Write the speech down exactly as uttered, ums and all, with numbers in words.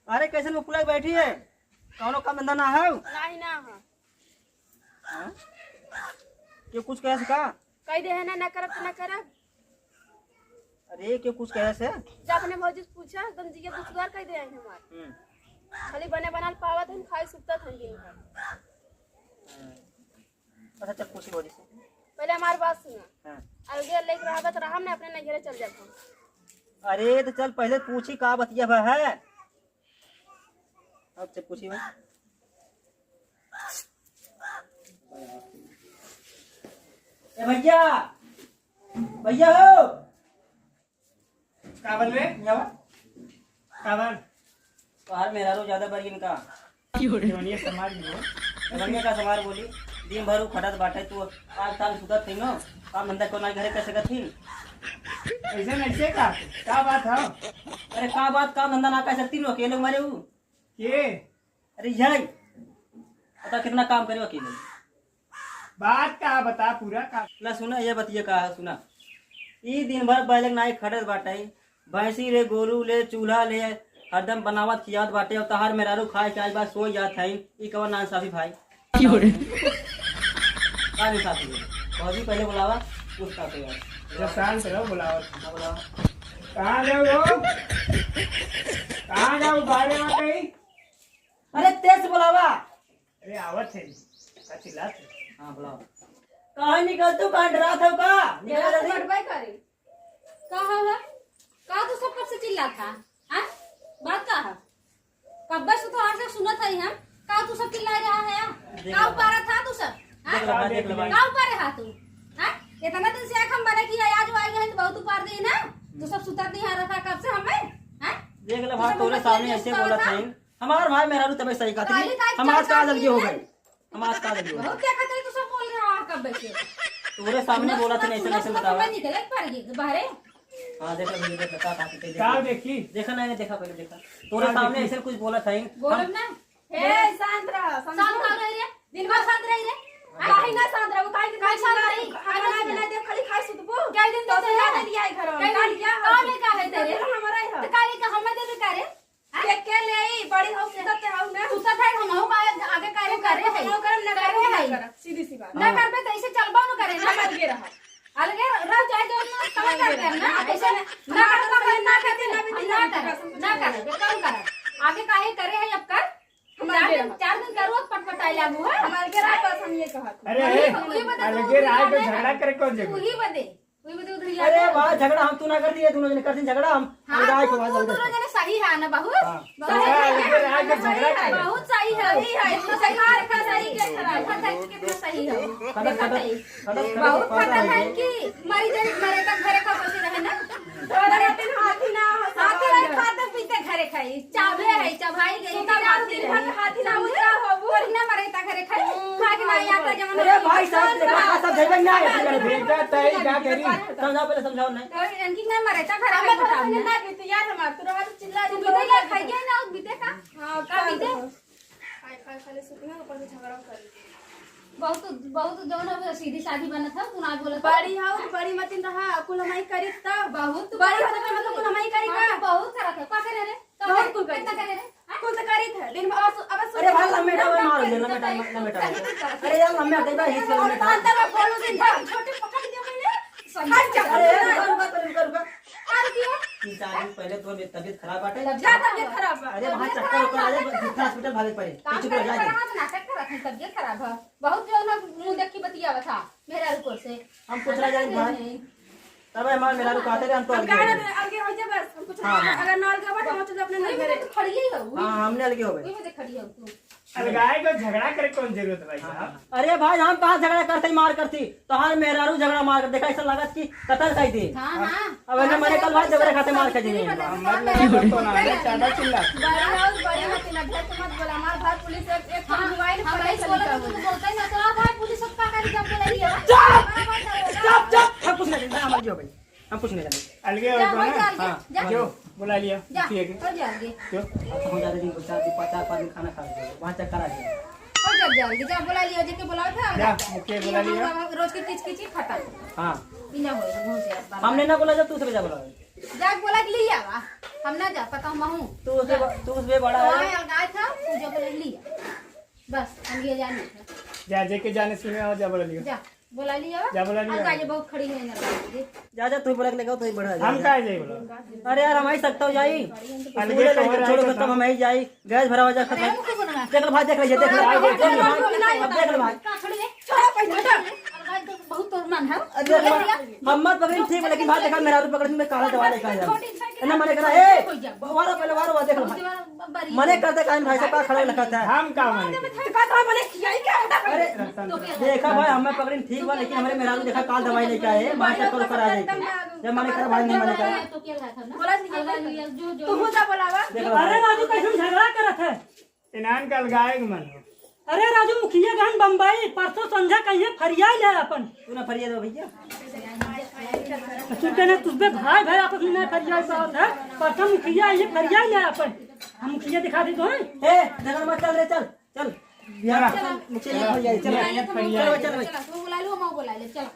अरे, कैसन मुँह फुलाइ बैठी है? कौनो काम धंधा ना है? नाही ना है। हाँ? के कुछ कहे से का? कह दे है ना, ना करब तो ना करब। अरे, के कुछ कहे से? जा अपने भौजी से पूछा, एकदम जिया दुश्वार कह दे है हमार। हम्म। खाली बने बनाल पावत है, खाई सुतत है दिन भर। हाँ। अच्छा, चल पूछी भौजी से। पहले हमार बात सुना। हाँ। अलगे लेके रहबा तो रहम ना, अपने नैहरे चल जात हम। अरे, तो चल पहले पूछी का बतिया बा है। अब से पूछी भाई। ए भैया, भैया हो। का बन रे? क्या बा? का बन? तोहार मेहरारू ज्यादा बड़ी इनका। जवनिया समार बोलो। जवनिया का समार बोली। दिन भर उ खटत बाटे, तू आज ताल सुतत थी नो, काम धंधा को ना घरे कर सकत थी। ऐसे नहीं से का? का बात है? अरे का बात, काम धंधा ना कर सकती नो, अकेले मारे उ। के? अरे यही। पता कितना काम करे अकेले। बात का बता पूरा का? ला सुना, ये बतिया का है, सुना। ई दिन भर बैलक नाई खटत बाटे, भैंसी ले, गोरू ले, चूल्हा ले, हरदम बनावत खियावत बाटे, और तहार मेहरारू खाए के आइल बा, सोई जात है, ई कवन नाइंसाफी भाई? की हो रे? का नाइंसाफी है? भौजी पहले बुलावा, पूछता तो यार। अच्छा, शांत रहो, बुलावा। हाँ, बुलावा। कहाँ जाओ हो? कहाँ जाओ, बाहर आ गई? अरे, तेज से बुलावा। अरे, आवत है। का चिल्लात है? हाँ, बुलावा। कहाँ निकल तू, कहाँ डरात हो का? निकल जल्दी। बटवाई करे। का हवा? का तू सब कब से चिल्लात हा? हाँ? बात का है? कब्बे से तो आज तक सुनत हई हम। का तू सब चिल्ला रहा है? देख का लो। उपारा था तू सब? हाँ? देख लो, देख लो। का उपारे हा तू? हाँ? इतना दिन से आँख हम बने किया, आज आई गए तो बहुत उपार दी ना। तू सब सुतत नहीं आ रहा था कब से हमें? हाँ? देख लो तू भाई, सब तोरे उनका सामने किया ऐसे बोलत था? है। हमार भाई मेहरारू तबे सही कहत काली है। काली हमार चाल का गलती हो गई? हमार का गलती हो गई? बहुत देखत है तू सब बोल रहा है कब से। तोरे सामने बोलत है, ऐसे, ऐसे बतावा। निकले पर ये बाहरे। हाँ, देखा, देखा, देखा, का बात है, का देखा। देखी? देखा, नहीं, नहीं, देखा, पहले देखा। तोरे का सामने देखी? ऐसे कुछ बोलत है। बोलब ना। ए, शांत रह, शांत समझो। काहे रही रे? दिन भर शांत रही रे? काहे ना शांत रहबो? काहे के काहे शांत रही? खाना ना बना दे, खाली खाए सुतबो। कई दिन तो से याद लिया है घर में। कई दिन? काहे लिया का है? लेका है तेरे? तो हमारा ही है। तो काहे का हमें दे दे का रे? हाँ? के, के ले आई? बड़ी हो, सुतत ते हऊ ना। सुतत है, हम हऊ का आगे करे, करे है। हम करब ना, करे करब ना है। करब, सीधी सी बात। ना हाँ। करबे तो ऐसे चलबो न करे ना। हम अलगे रहा। अलगे रह जाए जो ना, समझ अलगे कर रहा। ना, ऐसे ना, ना हमारे करबे, पास ना ना करबे, ना बीती, ना ना बीती, कर, ना कर, कम कर। आगे काहे करे है अब कर? हम चार अलगे दिन, रहा। चार दिन का रोज पटपटाए लागू है। हम अलगे रहा, बस हम ये कहत हई। अरे, वही, वही बता, अलगे रहा, तो झगड़ा करे कौन जरूरत? वही बदे। वही बदे उधर ही अरे आके वाह, झगड़ा हम तू ना कर दिए, दोनों जने कर दी झगड़ा, हम हाँ, अलगाए तू, के बाद तू अलगे दोनों कर। जने सही है ना, बहुत? हाँ। बहुत सही है। अलगे रहा के झगड़ा करे। बहुत सही है। सही है, इतना सही है, इतना सही है, इतना सही है। खटक, खटक, खटक, बहुत खटक, खटक है। कि मरी जाए, मरे तक घरे का बसे रहे ना। तोरे दिन हाथी ना हो, हाथी रहे, खाते पीते घरे खाई। चाबे है, चबाई गई, सुबह तब हाथी दिन भर रहे। हाथी ना उठा हो, वो। तोरी ना मरे तक घरे खाई। खा के ना यहाँ का जमाना अरे भाई साहब, देखा, का सब जगह ना है, इधर देखा, तई का करी? समझाओ, पहले समझाओ ना। और इनकी ना मरे तक घरे हमें खाई थोड़ा बताओ सा ना। ना बीती यार हमार, तू रहा तो चिल्ला तू दे, बीते दो। ले खाई के ना, बीते का? हाँ, का बीते? खाए, खाए, खाली सुतना, ऊपर से झगड़ा कर। बहुत, बहुत जौन अब सीधी साधी बनत है, तू ना बोलत है। बड़ी हऊ, बड़ी मतिन रहा, कुल हमही करी तब। बहुत बड़ी होत है, मतलब, कुल हमही करी का? हाँ, बहुत करत है। का करे रे? का बहुत करे? कुल करी। कितना करे रे? हाँ? कुल तो करी थे। दिन भर अब सु-, अब अरे भाई, लम्बे टाइम मार दे, लम्बे टाइम, लम्बे टाइम। अरे यार, लम्बे हटे, हिच लम्बे टाइम। अंदर में बोलो दिन भर छोटे पकड़ दिया मैंने। अरे, रुका, रुका, रुका, रुका। का रुकियो? तीन चार दिन पहले तोर तबीयत खराब बाटे। जा, तबीयत खराब बा। अरे, वहाँ तबीयत चक्कर खराब ओकर आ जाए, बा। दूसरा हॉस्पिटल भागे पड़े। ए, तू चुप रह, जा, जा। नाटक करत है, तबीयत खराब है। बहुत जो है ना, मुंह देख के बतियावत था, मेहरारू को से। हम कुछ ना जानी भाई। तबे हमार मेहरारू कहते रहे, हम तो हम अलगे हो गए। अलगे हो जा बस, हम कुछ हाँ, नहीं। हाँ। अगर ना अलगे हो, हम चल अपने वही घर में। तो खड़ी ही हो, वही हाँ, हमने अलगे हो गए। वही में तो खड़ी हो तू। अलगाए को झगड़ा करे कौन जरूरत भाई साहब? अरे भाई, हम कहाँ झगड़ा करते ही मार करती? तोहार मेहरारू झगड़ा मार कर देखा, ऐसा लागत कि कतल कर दे। हाँ, हाँ। अब है ना, मने कल भाई जबरे खाते मार कर दी। हम मत लगा तो ना, अरे ज्यादा चिल्ला। बड़ी और बड़ी मत ना, ढेर तो मत बोला। हमार भाई पुलिस एक, एक हाँ, मोबाइल हम पर ऐसे ऐसे बोला निकाल तो बोलता ही ना, तो भाई पुलिस सबका का जब बोला ये। चुप! चुप, चुप! हम कुछ नहीं, हम अलगे हो गए। हम कुछ नहीं करेंगे। अलगे हो जा, गए हो ना? जा, अलगे, हाँ। जा। जो, बुला लिया। जा, ठीक है। हो जा, अलगे। जो? अब हम ज्यादा दिन को चार दिन, पाँच, चार, पाँच दिन खाना खा लेंगे। वहाँ चक्कर आ जाएगा। हो जा, जा, अलगे, जा, बुला लिया, जेके बुलाओ था, जा, अलगे। मुखिया ये बुला लिया। हम रोज के किच किच ही खत्म। हाँ। बिना हो, हो जा, बाबा। हमने ना बोला, जब तू सब जा बुला। जाके बोला कि लिया बा, हम ना जा पता हूँ महू। तू उससे ब-, तू उससे बड़ा है। वहाँ अलगाए था, तू जो बोला लिया। बस, हम ये जाने थे। जा, जेके जाने सुने आओ, जा बोला लिया। जा, बोला लिया बा। जा, बोला लिया। अलगाए बहुत खड़ी है ना। जा, जा, तू बोला के लेके आओ, तू ही बढ़ा जा, हम जा। काहे जाई बोला? अरे यार, हम आई सकता हूँ, जाई। अलगे तू ले तो लेके हमारा छोड़ो, आई खत्म, हम आई जाई। गैस भरा हो जा, खत्म। अरे, हम क्यों बोलना? देख लो भाई, देख लो, ये देख लो, हाँ, भाई, देख लो, भाई। अब देख लो भाई। छोड़ा, पहले हटा। अलगाए तो बहुत तोर मन है। अरे, हम, हम मत पकड़ी, ठीक है, लेकिन भाई, देखा, मेहरारू पकड़ में काला दवाई लेके आया। है ना, मने करा, ए, वारो पहले, वारो, वारो, देख लो भाई। मने करते काहे भाई साहब, का खड़ा लखत है? हम का मने? तो का था मने किया ही क्या होता? अरे, देखा भाई, हमें पकड़ी ठीक बा, लेकिन हमरे मेहरारू देखा काल दवाई लेके आए, मार चक्कर ऊपर आ जाए। जब मने करा भाई, नहीं मने करा। बोला नहीं, तू हो जा बोलावा। देख लो। अरे राजू, कैसे झगड़ा करत है? इनान का अलगाए के मन हो। अरे राजू, मुखिया गहन बम्बई, परसों संझा कहिए फरियाई ले अपन। तू ना फरिया दो भैया। तू कहने तुझे भाई, भाई आपस में नहीं फरियाई पावत है। परसों मुखिया आइए, फरियाई ले अपन। हम मुखिया दिखा दे तो हैं। ए, देखो मत, चल रे, चल, चल। बिहार चला। मुखिया नहीं फरियाई, चल। चला, ये फरियाई। चल, चल, चल। चला, तू बुला लो, मैं बुला ले, चला।